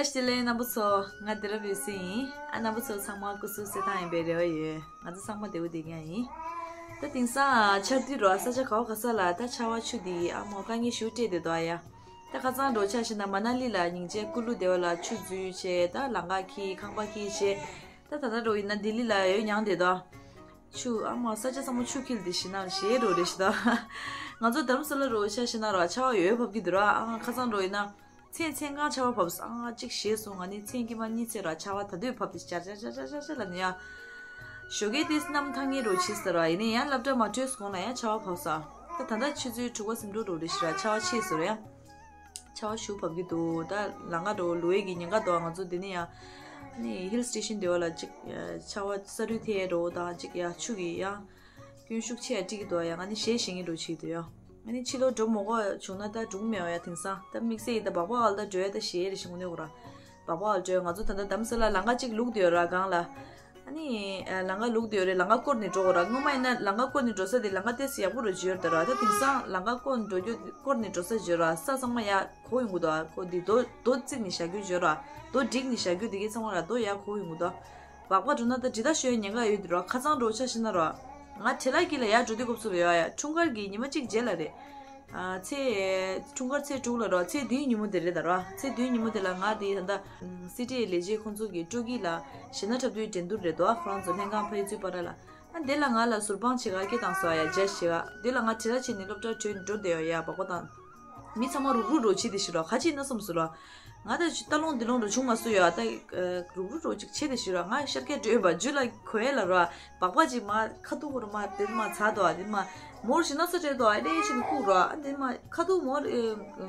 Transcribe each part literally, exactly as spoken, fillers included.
བཀྲ་ཤིས་བདེ་ལེགས་རྣམ་པ་ཚོ། ང་དེ་རབ་ཡོད་སྲིད་ཡིན། ཨ་རྣམ་པ་ཚོ་ཚང་མ་སྐུ་གཟུགས་གསལ་ཐང་ཡིན་པའི་རེ་བ་ཡོད། ང་ཚོ་ཚང་མ་བདེ་པོ་བསྡད་མཁན་ཡིན། ད་དེང་སང་ཆར་དུས་རོ་ས་ཆ་ག་བ་ག་ས་ལ་ད་ཆར་པ་ཆུ་འདི་ཨ་མོ་དཀའ་ངལ་ཞེ་པོ་སྤྲད་བསྡད་འདུག་ཨ་ཡ། ད་ཁ་སང་འགྲོ་ཆ་བཞག་ན་མ་ན་ལི་ལ་སྙིང་རྗེ་ཀུ་ལུ་སྡེ་བ་ལ་ཆུ་འཛུལ་བྱས། ད་ལམ་ཁ་འཁྱེར་ཁང་པ་འཁྱེར་བྱས། ད་ད་ལྟ་འགྲོ་ཡིན་ན་ལྡི་ལི་ལ་ཡོད་མྱངས་བསྡད་འདུག་ཆུ་ཨ་མ་ས་ཆ་ཚང་མ་ཆུ་འཁྱིལ་ཏེ་ཤི་ན་ཞེ་འགྲོ་རེ་ཤི་ད། ང་ཚོ་དྷ་རམ་ས་ལ་རོ་ཆ་ཤི་ན་རོ་ཆར་པ་ཡོད་བབས་ཀྱི་འདུག་ར། ཨ་ཁ་སང་འགྲོ་ཡིན་ན་མཚན་མཚན་གང་ཆར་པ་བབས་ཨ་གཅིག་ཞེས་སོང་། ང་ནི་མཚན་གྱི་མ་གཉིས་ཚེ་ར་ཆར་པ་ད་དུས་བབས་ཏེ་ཅར་ཅར་ལ་ནི་ཡ། ཞོགས་ཀའི་དེ་གནམ་ཐང་ངེ་རོ་ཆི་ཟེར་ར་ཡིན་ནི་ཡང་སློབ་གྲྭ་མ་གྲོལ་སོང་ལ་ཡང་ཆར་པ་བབས་ས། ད་ད་ལྟ་ཆུ་ཚོད་དྲུག་པ་ཟིན་འགྲོ་རོ་རེ་ཤི་ར་ཆར་པ་ཆེ་ཟེར་ཡ། ཆར་པ་ཞུ་བབས་ཀྱི་འདུག་ད་ལམ་ཁ་འགྲོ་ལུས་ཀྱི་ཉེན་ཁ་འདུག་ང་ཚོ་འདི་ནི་ཡང་ནི་ཧིལ་སི་ཊེ་ཤན་འདི་བ་ལ་ཅིག་ཆར་པ་ས་རུད་ཐལ་འགྲོ་དང་ཅིག་ཡ་ཆུ་གི་ཡང་སྐྱོན་ཤུགས་ཆེ་ཡ་ཏིག་འདུག་ཡ། ང་ནི་ཞེ་ཞེ་ངེ་འགྲོ་ཆེ་འདུག་ཡ། ང་ནི་ཕྱི་ལོགས་འགྲོ་མོ་གོ་བྱུང་ན་ད་འགྲུག་མེད་བ་ཡ། དེང་སང་ད་དམིགས་བསལ་ཡི་ད་སྦག་སྦག་ཨལ་ད་འགྲོ་ཡ་ད་ཞེ་རེ་ཞིག་ངུ་ནི་གོ་ར། སྦག་སྦག་ཨལ་འགྲོ་ཡ། ང་ཚོ་ད་ད་དམ་ས་ལ་ལམ་ཁ་ཅིག་ལུག་འདུག་ཡ་ར་སྒང་ལ། ཨ་ནི་ལམ་ཁ་ལུག་དེ་ཡོད་རེད། ལམ་ཁ་བསྐོར་ནས་འགྲོ་དགོས་ར། སྔོན་མ་ཡིན་ན་ལམ་ཁ་བསྐོར་ནས་འགྲོ་ས་དེ་ལམ་ཁ་ཏོག་ཙམ་ཡག་པོ་རུ་བརྗོད་ཡོད་ར། ད་དེང་སང་ལམ་ཁ་བསྐོར་ནས་འགྲོ་རྒྱུ་བསྐོར་ནས་འགྲོ་ས་བརྗོད་ར། ས་ཚང་མ་ཡག་གོ་ཡོང་གི་འདུག་ཨ་ཁོ་འདི་རྡོ་རྡོ་བརྩིགས་ནས་བཞག་རྒྱུ་བརྗོད་ར། རྡོ་བསྒྲིགས་ནས་བཞག་རྒྱུ་དེ་གའི་ཚང་མ་ར་རྡོ་ཡག་གོ་ཡོང་གི་འདུག་སྦག་སྦག་འགྲོ་ན་ད་དྲིལ་བརྡ་ཤོད་ཉེན་ཁ་ཡོད་འདུག་ར། ཁ་སང་འགྲོ་ཆ་ཤི་ན་ར། ང་བྲེལ་ལ་སྐྱིད་ལ་ཡར་འགྲོ་དུས་སྐབས་སུ་ར་ཡོད་ཡ། འཁྲུངས་སྐར་གྱི་ཉི་མ་གཅིག་རྗེས་ལ་རེད། ཨ་ཚེས་འཁྲུངས་སྐར་ཚེས་དྲུག་ལ་རོ། ཚེས་བདུན་ཉིན་མོ་དེ་རེད་ད་རོ། ཚེས་བདུན་ཉིན་མོ་དེ་ལ་ང་དེ་ད་ལྟ་སི་ཊི་ལས་བྱེད་ཁོང་ཚོ་གི་སྤྲོ་སྐྱིད་ལ་གཞས་སྣ་འཁྲབ་སྟོན་འགྲན་བསྡུར་རེད་དོ། ཁོ་རང་ཚོ་ལྷན་ཁང་ཕ་ཡུལ་ཚུད་པ་ར་ལ། ཨ་དེ་ལ་ང་ལ་ཟུར་དཔང་བྱེད་ག་སྐད་བཏང་སོང་ཡ། ཇཇ་བྱེད་ག་དེ་ལ་ང་བྲེལ་བ་བྱས་ནས་སློབ་གྲྭར་བྲོས་འགྲོ་བསྡད་ཡོད་ཡ། སྦག་སྦག་དང་མི་ཚང་མ་རུག་རུག་རོ་བྱེད་དེ་ཤི་རོ། ག་ཅི་ཡིན་ན་སོམས་སུ་རོ། ང་ད་ཅི་ལྟ་ལོང་འདི་ལོང་རུ་བྱུང་མ་སུ་ཡོད་ཨ། ད་རུག་རུག་རོ་ཅིག་བྱེད་དེ་ཤི་རོ། ང་ཤར་སྐད་བྲོས་པ་རྒྱུ་ལ་གོ་ཡ་ལ་རོ། སྦག་སྦག་ཅིག་མ་ཁ་ཐུག་རུ་མ་དེ་མ་ཚ་དོ་ཨ། དེ་མ་མོར་ཞི་ན་ས་བྲལ་དོ་ཨ། ཨེ་འདྲས་ཞིག་ནི་ཁུག་རོ་ཨ། དེ་མ་ཁ་ཐུག་མོར་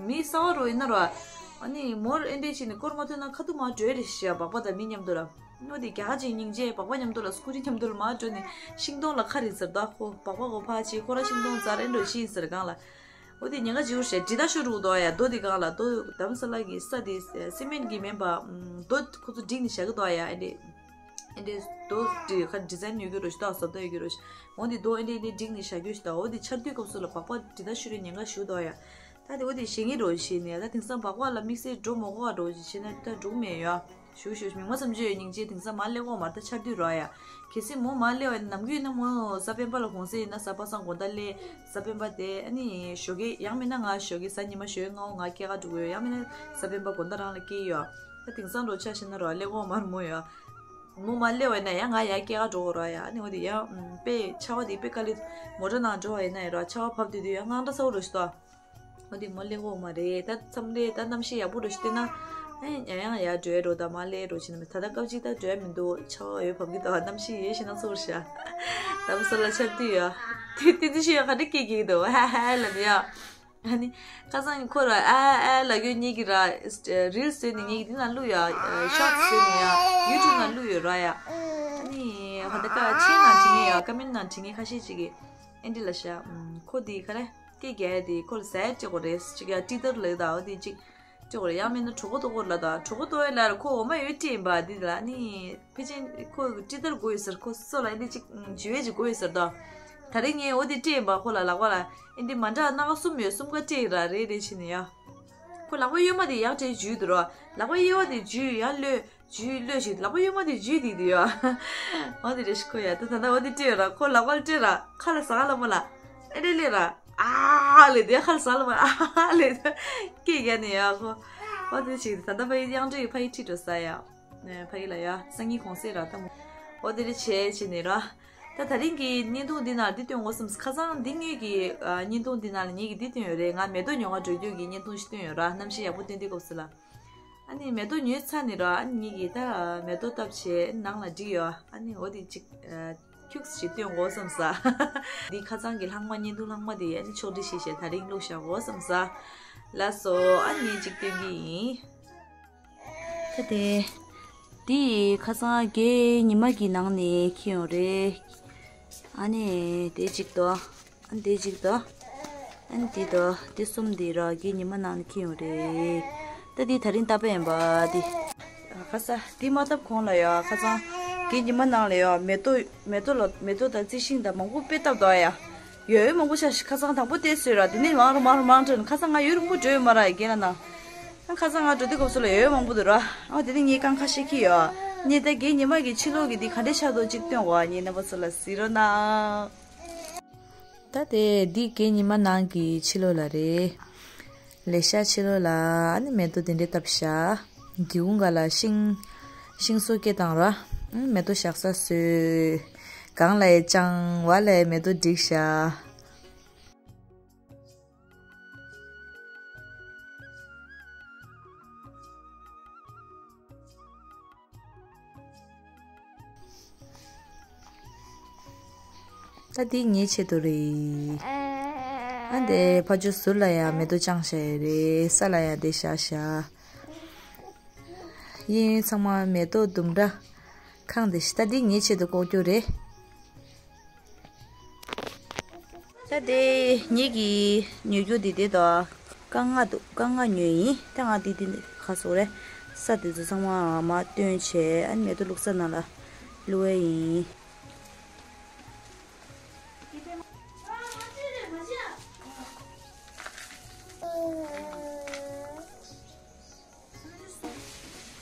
མི་གསར་བ་རོ་ཡིན་ན་རོ་ཨ། ནི་མོར་ཨེ་འདྲས་ཞིག་ནི་སྐོར་མ་ཐོན་ན་ཁ་ཐུག་མ་བྲོས་རེ་ཤི་ཨ། སྦག་སྦག་དང་མི་མཉམ་དུ་ལ་ནོ་དེ་རྒྱ་ག་ཅིག་སྙིང་རྗེ། སྦག་སྦག་མཉམ་དུ་ལ་སྐུ་རི་མཉམ་དུ་ལ་མ་བྲོས་ནི་ཤིང་སྡོང་ལ་ཁ་རི་ཟེར་ད་ཁོ་སྦག་སྦག་གོ་ཕ་ཅིག་ཁོ་ར་ཤིང་སྡོང་ཛར་ཨེ་འགྲོ་ཤི་ཡིན་ཟེར་གང་ལ། འོ་དེ་ཉེན་ཁ་ཅིག་ཡོད་རེད། དྲིལ་བརྡ་ཤོད་འགྲོ་གི་འདུག་ཡ། རྡོ་དེ་སྒང་ལ་རྡོ་དྷ་རམ་ས་ལ་གི་ས་དེ་སི་མེན་གྱི་མིན་པ་རྡོ་ཁོ་ཚོ་བསྒྲིགས་ནས་བཞག་གི་འདུག་ཡ། ཨེ་འདྲས་ཨེ་འདྲས་རྡོ་དེ་ཁ་ཌི་ཛའིན་ཡོད་རྒྱུ་རོ་ཞིག་དང་བཟོ་ལྟ་ཡོད་རྒྱུ་རོ་ཞིག་འོ་དེ་རྡོ་ཨེ་འདྲས་ཨེ་འདྲས་བསྒྲིགས་ནས་བཞག་རྒྱུ་ཞིག་དང་། འོ་དེ་ཆར་དུས་སྐབས་སུ་ལ་སྦག་སྦག་དྲིལ་བརྡ་ཤོད་རེ་ཉེན་ཁ་ཞུ་འདུག་ཡ། ད་དེ་འོ་དེ་ཞེ་ངེས་རོ་ཞེས་ནས་ད་དེང་སང་སྦག་སྦག་ལ་དམིགས་བསལ་འགྲོ་མ་དགོས་པ་རོ་ཞེས་ན་ད་འགྲུག་མེད་ཡ། ཞུ་ཞུ་མིག་དམར་བསམ་རྒྱུ་ཡོད་སྙིང་རྗེ། དེང་སང་མ་སླེབས་གོ་མ་རེད། ད་ཆར་དུས་རོ་ཡ། གལ་སྲིད་མོ་མ་སླེབས་པ་ཡིན་ན་ནམ་རྒྱུན་ཡིན་ན་མོ་གཟའ་སྤེན་པ་ལ་གུང་སེང་ཡིན་ན་གཟའ་པ་སངས་དགོང་དག་སླེབས། གཟའ་སྤེན་པ་དེ་ཨ་ནི་ཞོགས་ཀས་ཡང་མིན་ན་ང་ཞོགས་ཀས་གཟའ་ཉི་མ་ཞོགས་ཀས་སྔ་པོ་ང་སྐྱེལ་ག་འགྲོ་གི་ཡོད། ཡང་མིན་ན་གཟའ་སྤེན་པ་དགོང་དག་རང་ལ་སྐྱེལ་ཡོད། ད་དེང་སང་འགྲོ་ཆ་ཤེས་ན་རོ་སླེབས་གོ་མ་རེད་མོ་ཡ། མོ་མ་སླེབས་པ་ཡིན་ན་ཡང་ང་ཡར་སྐྱེལ་ག་འགྲོ་གོ་རོ་ཡ། ཨ་ནི་འོ་དེ་ཡང་དཔེ་ཆར་པ་དེ་དཔེ་དཀའ་ལས། མོ་ཊ་ནང་འགྲོ་བ་ཡིན་ན་ཡ་རོ་ཆར་པ་བབས་དུས་དུས་ཡང་དངངས་སྐྲག་ཚ་པོ་རོ་ཞིག་ཏོ། འོ་དེ་མོ་སླེབས་གོ་མ་རེད། ད་མཚམས་རེ་ད་གནམ་གཤིས་ཡག་པོ་རེ་ཞིག་བལྟས་ན་ཨེ་ཡང་ཡང་ཡར་འགྲོ་ཡ་འགྲོ་དང་མར་སླེབས་འགྲོ་བྱེད་ན་མེད། ད་ལྟ་སྐབས་གཅིག་ད་འགྲོ་ཡ་མི་འདུག་ཆར་པ་ཡོད་བབས་ཀྱི་འདུག་གནམ་གཤིས་ཡོད་ཤེས་ན་ཚོར་ཤག་ད་མོ་ས་ལ་ཆར་དུས་ཡ་དེ་དེ་དུས་ཤི་ཡ་ག་འདྲ་སྐད་སྐད་ཀྱི་འདུག་ཧ་ཧ་ལབ་ཡ། ཨ་ནི་ཁ་སང་ཁོ་ར་ཨ་ཨ་ལབ་ཡོད་ངེད་ཀྱི་ར་རིལ་སི་བཟོས་ནས་ངེད་ཀྱི་འདི་ནང་བླུགས་ཡ། ཤོར་ཊི་སི་བཟོས་ནས་ཡ་ཡུ་ཊུབ་ནང་བླུགས་ཡོད་ར་ཡ། ཨ་ནི་ཧ་ད་ཀ་མཆན་ནང་བྲིས་ངེས་ཡ། ཀ་མེན་ཊི་ནང་བྲིས་ངེས་ཁ་ཤས་ཅིག་གིས། ཨེ་འདྲ་ལ་ཤ། ཁོ་དེ་ག་རེ། སྐད་རྒྱག་ཡ་དེ་ཁོ་ལ་ཟས་སྤྲད་དགོས་རེད། ཅིག་ཡ་ཊི་ཏར་ལབ་ད་འོ་དེ་ཅིག་སྤྲད་དགོས་རེད། ཡང་མིན་ན་གྲོད་ཁོག་ལྟོགས་དགོས་ལབ་ད། གྲོད་ཁོག་ལྟོགས་ཡ་ལ་ཁོ་འོ་མ་ཡོད་སྤྲད་ཡིན་པ་འདི་ལ་ནི་ཕལ་ཆེར་ཁོ་ཊི་ཏར་དགོས་ཡོད་ཟེར། ཁོ་སོ་ལ་ཨེ་འདྲ་ཅིག་འཇུ་བའི་ཅིག་དགོས་ཡོད་ཟེར་ད། ད་རིང་ངས་འོ་དེ་སྤྲད་ཡིན་པ་ཁོ་ལ་ལག་པ་ལ་ཨེ་འདྲ་མ་འདྲ་སྣ་ཁ་གསུམ་ཡོད། གསུམ་ཀ་སྤྲད་ཡིན་ར་རེད་རེད་བྱས་ནས་ཡ། ཁོ་ལག་པ་གཡོན་མ་དེ་ཡར་སྤྲད་འཇུས་འདུག་ར། ལག་པ་གཡས་པ་དེ་འཇུས་ཡར་གློད། འཇུས་གློད་ཞིག་ལག་པ་གཡོན་མ་དེ་འཇུས་དེ་དེ་ཡོད། འོ་དེ་རེ་ཞིག་ཁོ་ཡ། ད་ད་ད་འོ་དེ་སྤྲད་ར། ཁོ་ལག་པ་ལ་སྤྲད་ར། ཁ་ལ་ཟ་ག་ལ་མོ་ལ་ཨེ་རེ་ལེ་ར། ཨ་ལེ་དེ་ཁ་ལ་ཟ་ལ་མོ་ཨ་ལེ་དེ་སྐད་རྒྱག་ནས་ཡ་ཁོ། འོ་དེ་ཞིག་ད་ད་ཕ་ཡི་དབྱངས་སྒྲོན་གྱི་ཕ་ཡི་ཁྲིད་འགྲོ་ས་ཡ། ཕ་ཡི་ལ་ཡ་སང་ཉིན་གུང་སེང་ར་ད་མོ། འོ་དེ་རེ་བྱས་བྱས་ནས་ར། ད་ད་རིང་གི་བརྙན་ཐུང་འདི་ནང་འདི་སྟོན་འོ་བསམ། ཁ་སང་འདི་ངེད་ཀྱི་བརྙན་ཐུང་འདི་ནང་ལ་ངེད་ཀྱི་འདི་སྟོན་ཡོད་རེད། ང་མེ་ཏོག་ཉོ་ག་འགྲོ་རྒྱུ་གི་བརྙན་ཐུང་ཞིག་སྟོན་ཡོད་ར། གནམ་གཤིས་ཡག་པོ་སྟོན་དུས་སྐབས་སུ་ལ། ཨ་ནི་མེ་ཏོག་ཉོས་ཚར་ནས་ར། ཨ་ནི་ངེད་ཀྱིས་ད་མེ་ཏོག་བཏབ་བྱས་ནང་ལ་བསྒྲིགས་ཡོད། ཨ་ནི་འོ་དེ་ཅིག་ཁྱུག་ཅིག་སྟོན་དགོས་བསམ་ས། འདི་ཁ་སང་གི་ལྷག་མ་བརྙན་ཐུང་ལྷག་མ་དེ་ཨ་ནི་ཕྱོགས་སྒྲིག་བྱས་བྱས་ད་རིང་བླུགས་བཞག་དགོས་བསམ་ས། ལགས་སོ། ཨ་ནི་ཅིག་སྟོན་གྱི་ཡིན། ད་དེ། འདི་ཁ་སང་རྒན་ཉི་མ་གི་ནང་ནས་ཁྱེར་ཡོང་རེད། ཨ་ནི་དེ་གཅིག་དོ། ཨ་ནི་དེ་གཅིག་དོ། ཨ་ནི་འདི་དོ། འདི་གསུམ་འདི་ར་རྒན་ཉི་མ་ནང་ནས་ཁྱེར་ཡོང་རེད། ད་འདི་ད་རིང་བཏབ་པ་ཡིན་པ་འདི། ཁ་ས་འདི་མ་བཏབ་གོང་ལ་ཡ་ཁ་སང་རྒན་ཉི་མ་ནང་ལ་ཡ་མེ་ཏོག་མེ་ཏོག་ལ་མེ་ཏོག་དང་རྩི་ཤིང་དང་མང་པོ་དཔེ་བཏབ་འདུག་ཡ། ཡོད་ཡོད་མང་པོ་ཤ་ཤི། ཁ་སང་དང་པོ་དེ་བཟོས་ར། དེ་ནས་མང་རུ་མང་རུ་མང་དྲགས་ནས་ཁ་སང་ང་ཡུན་རིང་པོ་འགྲོ་ཡོད་མ་ར་རྒན་ལ་ན། ཁ་སང་ང་འགྲོ་དུས་སྐབས་སུ་ལ་ཡོད་མང་པོ་འདུག་ར། ཨ་དེ་ནི་ངས་རྐང་ཁ་ཤས་ཁྱེར་ཡོད། ངས་ད་གད་ཉི་མ་གི་ཕྱི་ལོགས་ཀྱི་འདི་ག་འདྲ་ཆགས་འདུག་ཅིག་སྟོན་གོ། ངས་རྣམ་པ་ཚོ་ལ་གཟིགས་རོགས་གནང་། ད་དེ་འདི་གད་ཉི་མ་ནང་གི་ཕྱི་ལོགས་ལ་རེད། ལས་ཤག་ཕྱི་ལོགས་ལ་ཨ་ནི་མེ་ཏོག་དེ་འདྲས་བཏབ་ཤག་སྒེའུ་ཁུང་སྒང་ལ་ཤིང་། ཤིང་བཟོ་སྐྱེས་བཏང་ར། མེ་ཏོག་བཞག་ས་བཟོས། སྒང་ལ་ཡ་ཅང་བ་ལ་ཡ་མེ་ཏོག་བསྒྲིགས་ཤག་ད་འདི་ངའི་ཆེད་དུ་རེད། ཨ་འདི་ཕ་ཇོ་ཟུར་ལ་ཡང་མེ་ཏོག་བཅངས་བཞག་ཡོད་རེད། ས་ལ་ཡང་འདི་བཞག་བཞག་གཡས་གཡོན་ཚང་མ་མེ་ཏོག་ལྡུམ་ར། ཁང་འདི་ཞིག་ད་འདི་ངའི་ཆེད་དུ་ལྐོག་གྱུར་རེད། ད་དེ་ངེད་ཀྱིས་ཉོ་རྒྱུ་འདི་དེ་དང་། རྐང་ལྔ་འདུག་རྐང་ལྔ་ཉོས་ཡིན། ད་ང་འདི་འདི་ཁ་སོ་རེད། ས་དེ་ཚོ་ཚང་མ་མར་བཏོན་བྱས་ཨ་ནི་མེ་ཏོག་བླུགས་ས་ནང་ལ་བླུགས་ཡས་ཡིན།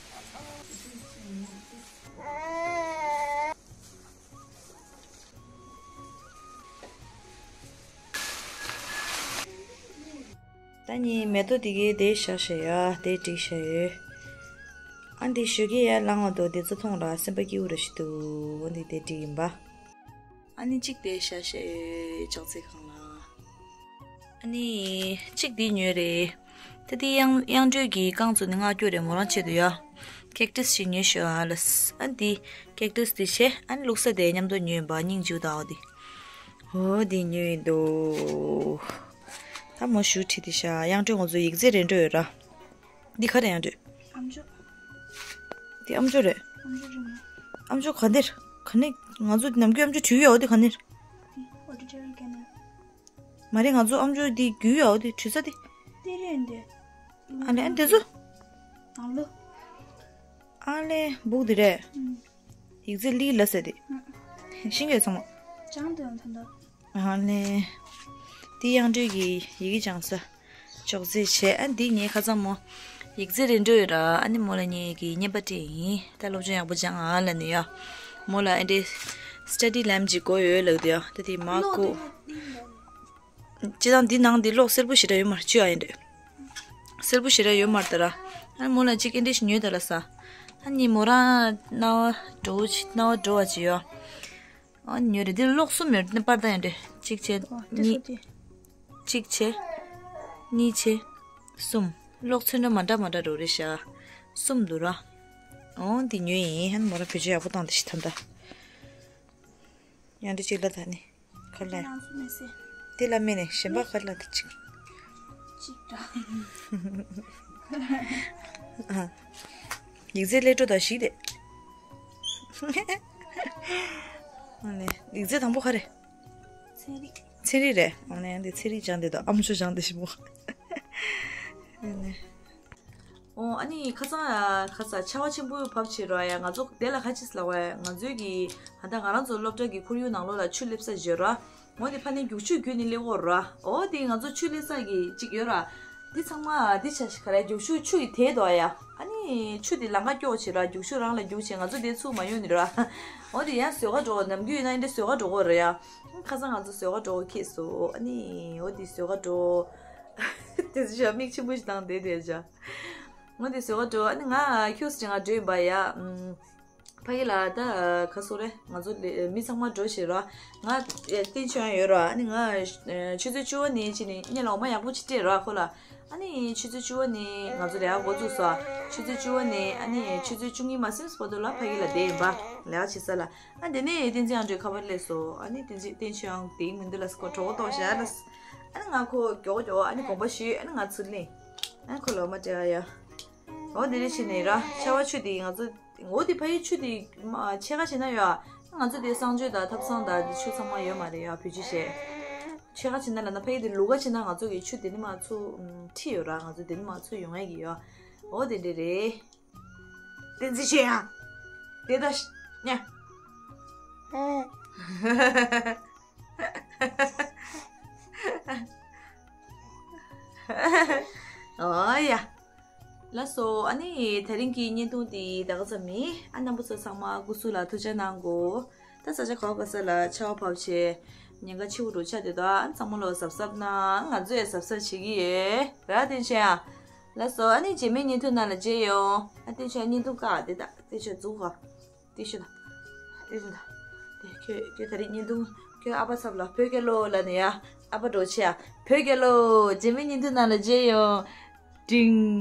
ད་ནི་མེ་ཏོག་དེ་གའི་དེ་བཞག་བཞག་ཡ་དེ་བསྒྲིགས་བཞག་ཡོད། ཨ་འདི་ཞོགས་ཀས་ཡར་ལངས་པ་དང་དེ་ཚོ་མཐོང་ར་སེམས་པ་སྐྱིད་པོ་ར་ཞིག་འདུག་འོ་འདི་དེ་བསྒྲིགས་ཡིན་པ། ཨ་ནི་གཅིག་དེ་བཞག་བཞག་ཡོད་ཅོག་ཙེ་སྒང་ལ། ཨ་ནི་གཅིག་འདི་ཉོས་རེད། ད་འདི་གཡང་གཡང་འབྲུག་གི་རྐང་བཙུགས་ནས་མངགས་རྒྱུ་རེད་མོ་རང་ཆེད་དུ་ཡ། ཀེག་ཊས་ཞིག་ཉོས་ཤོག་ཨ་ལ། ཨ་འདི་ཀེག་ཊས་འདི་བྱས་ཨ་ནི་བླུགས་ས་དེ་མཉམ་དུ་ཉོས་ཡིན་པ་སྙིང་རྗེ་པོ་ད་འོ་འདི། འོ་འདི་ཉོས་ཡིན་འདུག་ད་མོ་ཞུ་ཁྲིད་དེ་ཤ་གཡང་འབྲུག་ང་ཚོ་ཡིག་རྩིས་རེད་འགྲོ་ཡོད་ར། འདི་ག་རེ་གཡང་འབྲུག་ཨམ་ཅོག་འདི་ཨམ་ཅོག་རེད། ཨམ་ཅོག་རེད་མོ། ཨམ་ཅོག་ག་འདིར། ག་ནས་ང་ཚོ་ནམ་རྒྱུན་ཨམ་ཅོག་བྲིས་ཡོད་འོ་འདི་ག་ནས། འདི་ཨོ་ཌི་ཊོ་རི་ཡམ་ག་ནས། མ་རེད་ང་ཚོ་ཨམ་ཅོག་འདི་རྒྱུས་ཡོད་འོ་འདི་བྲིས་ས་འདི། འདི་རེད་འདི། ཨ་ལེ་ཨ་འདི་ཚོ། ནང་ལོ། ཨ་ལེ་སྦུག་འདི་རེད། ཨུམ། ཡིག་རྩིས་ལི་ལ་ཟེར་དེ། ཤིང་གི་ཚང་མ། ཅང་དུ་ཡང་ཐོན་ཏོ། ཨ་ནི། དེ་གཡང་འབྲུག་གི་ཡི་གེ་སྦྱང་ས། ཅོག་ཙེ་བྱས་ཨ་འདི་ངའི་ཁ་ཚང་མོ། ཡིག་རྩིས་རེད་འགྲོ་ཡོད་ར་ཨ་ནི་མོ་ལ་ངས་ཀྱི་བརྙན་པར་སྤྲད་ཡིན་ད་སློབ་སྦྱོང་ཡག་པོ་སྦྱང་ཨ་ལ་ནི་ཡ། མོ་ལ་ཨ་འདྲེ། སི་ཊ་ཌི་ལེམ་ཅིག་དགོས་ཡོད་ལབ་དེ་ཡ་ད་དེ་མ་ལོ་དགོས། དེ་ནི། སྤྱིར་བཏང་འདི་ནང་འདི་གློག་སེར་པོ་ཞེ་དྲག་ཡོད་མ་རེད་ཆུ་ཡ་ཡིན་འདྲ། སེར་པོ་ཞེ་དྲག་ཡོད་མ་རེད་ད་ར། ཨ་མོ་ལ་གཅིག་ཨེ་འདྲ་ཞིག་ཉོས་ད་ལ་ས། ཨ་ནི་མོ་རང་རྣ་བ་འགྲོ་བོ་ཅིག་རྣ་བ་འགྲོ་བ་ཅིག་ཡོད། ཨ་ནི་ཉོས་རེད་འདི་གློག་གསུམ་ཡོད་རེད་འདི་པར་ད་ཡིན་འདྲ་གཅིག་བྱས་ཨོ་དེ་གཉིས། ཚོ་དེ། གཅིག་བྱས། གཉིས་བྱས། གསུམ། གློག་ཚོན་ཁྲ་མ་འདྲ་མ་འདྲ་འགྲོ་རེད་ཤག་གསུམ་འདུག་ར། ཨོ་འདི་ཉོས་ཡིན་ཨ་ནི་མོ་རང་བེད་སྤྱོད་ཡག་པོ་བཏང་འདི་ཞིག་ད་ད། ཡང་འདི་གཅིག་ལ་ད་ནི། ག་ལ། ནང་སུ་མེད་སེ། དེ་ལ་མེད་ནས་གཞན་པ་ག་ལ་དེ་གཅིག་གཅིག་འདྲ། ཨ། ཡིག་རྩིས་སླེབས་འགྲོ་ད་ཞིག་དེ། ཨ་ནི་ཡིག་རྩིས་དང་པོ་ག་རེ། ཚན་རིག་ཚན་རིག་རེད། ཨ་ནི་འདི་ཚན་རིག་སྦྱང་དེ་དང་ཨམ་ཅོག་སྦྱང་དེ་ཞིག་མོ། ཨ་ནི། ཨོ་ཨ་ནི་ཁ་སང་ཁ་ས་ཆར་པ་ཆེན་པོ་བབས་བྱས་རོ་ཡ་ང་ཚོ་དེ་ལ་ཁ་ཅིག་ལབ་པ་ང་ཚོའི་གི་ཧ་ད་ང་རང་ཚོ་སློབ་གྲྭ་གི་ཁོར་ཡུག་ནང་ལོགས་ལ་ཆུ་སླེབས་ས་བརྗོད་རོ། འོ་དེ་ཕ་ནི་རྒྱུག་ཆུ་བརྒྱུད་ནས་སླེབས་ཀྱི་ཡོད་རོ། འོ་དེ་ང་ཚོ་ཆུ་སླེབས་ས་གི་ཅིག་ཡོད་ར། དེ་ཚང་མ་དེ་ཆ་ཞིག་ག་རེ་རྒྱུག་ཆུ་ཆུ་ཡི་དེད་དོ་ཡ། ཨ་ནི་ཆུ་དེ་ལམ་ཁ་སྐྱོག་བྱས་ར་རྒྱུག་ཆུ་རང་ལ་རྒྱུག་བྱས་ང་ཚོ་དེ་ཚུགས་མ་ཡོང་ནི་ར། འོ་དེ་ཡང་ཟོས་ག་འགྲོ་ནམ་རྒྱུན་ཡིན་ན་ཨེ་འདྲ་ཟོས་ག་འགྲོ་གི་རེད་ཡ། ཁ་སང་ང་ཚོ་ཟོས་ག་འགྲོ་གི་ཁེལ་སོང་ཨ་ནི་འོ་དེ་ཟོས་ག་འགྲོ། དེ་ཚོ་ཞག་མིག་ཆེན་པོ་ཞིག་བཏང་བསྡད་བསྡད་བྱ། ངོ་དེ་བཟོས་ག་འགྲོ་ཨ་ནི་ང་ཁྱུག་སི་ང་འགྲོ་ཡིན་པ་ཡ། ཕ་གི་ལ་ད་ག་སོ་རེ་ང་ཚོ་ལས་མི་ཚང་མ་འགྲོ་ཞེས་ར། ང་བསྟན་ཆོས་ཡང་ཡོད་ར་ཨ་ནི་ང་ཆུ་ཚོད་བཅུ་པ་ནས་ཕྱིན་ནས་ངས་ལ་འོ་མ་ཡག་པོ་ཅིག་སྤྲད་ར་ཁོ་ལ། ཨ་ནི་ཆུ་ཚོད་བཅུ་པ་ནས་ང་ཚོ་ལས་ཀ་འགོ་བཙུགས་སོ། ཆུ་ཚོད་བཅུ་པ་ནས་ཨ་ནི་ཆུ་ཚོད་བཅུ་གཉིས་མ་ཟིན་བར་དུ་ལ་ཕ་གི་ལ་བསྡད་ཡིན་པ། ལས་ཀ་བྱེད་ས་ལ། ཨ་དེ་ནས་བསྟན་འཛིན་ཨང་གྲོས་ཁ་པར་སླེབས་སོ། ཨ་ནི་བསྟན་འཛིན་བསྟན་ཆོས་ཨང་དེའི་མི་འདུག་ལ་ཁོ་གྲོད་ཁོག་ལྟོགས་ཤག་ལ། ཨ་ནི་ང་ཁོ་མགྱོགས་མགྱོགས་ཨ་ནི་དགོངས་པ་ཞུས་ཨ་ནི་ང་ཚུར་ལེན། ཨ་ནི་ཁོ་ལོ་མ་སྤྲད་ཡ། འོ་དེ་རེ་བྱས་ནས་ར་ཆར་པ་ཆུ་དེ་ང་ཚོ་འོ་དེ་ཕ་ཡི་ཆུ་དེ་མ་ཕྱེད་ཀ་བྱས་ན་ཡོད་ཨ། ང་ཚོ་དེ་གསང་སྤྱོད་དང་ཐབ་ཚང་དང་དེ་ཆུ་ཚང་མ་ཡོད་མ་རེད་ཡ་བེད་སྤྱོད་བྱས། ཕྱེད་ཀ་བྱས་ན་ལབ་ན་ཕ་ཡི་དེ་ལུག་ག་བྱས་ན་ང་ཚོ་གི་ཆུ་དེ་ནི་མ་ཚུར་ཁྲིད་ཡོད་ར་ང་ཚོ་དེ་ནི་མ་ཚུར་ཡོང་ཡ་གི་ཡོད། འོ་དེ་འདྲ་རེད། བསྟན་འཛིན་ཆེ་ཡང་། དེ་ད་ཤ་ཉ། ཨོ་ཡ། དེ་རིང་གི་བརྙན་ཐུང་འདི་ད་ག་ཙམ་ཡིན། ཨ་རྣམ་པ་ཚོ་ཚང་མ་སྐུ་གཟུགས་ལ་ཐུགས་ཅག་གནང་གོ། ད་ས་ཆ་ག་བ་ག་ས་ལ་ཆར་པ་བབས་བྱས་ཉེན་ཁ་ཆེ་བོ་འགྲོ་ཆགས་དེ་དག་ཨ་ཚང་མ་ལོ་གཟབ་གཟབ་གནང་། ང་ཚོ་ཡང་གཟབ་གཟབ་བྱེད་ཀྱི་ཡོད་ར། བསྟན་ཆེན་ཨ། ལགས་སོ། ཨ་ནི་རྗེས་མའི་བརྙན་ཐུང་ནང་ལ་མཇལ་ཡོང་། ཨ་བསྟན་ཆེན་བརྙན་ཐུང་བཀག་དེ་དག་བསྟན་ཆེན་འཛུགས་ག། ཏི་ཤུ་དང་། ཏི་ཤུ་དང་། དེ་ཁྱོད་ཁྱོད་ད་རེས་བརྙན་ཐུང་ཁྱོད་ཨ་ཕ་ཚབ་ལ་བོད་རྒྱལ་ལོ་ལབ་ནས་ཡ། ཨ་ཕ་འགྲོ་ཆེ་ཡ། བོད་རྒྱལ་ལོ། རྗེས་མའི་བརྙན་ཐུང་ནང་ལ་མཇལ་ཡོང་། ཀྲིང་།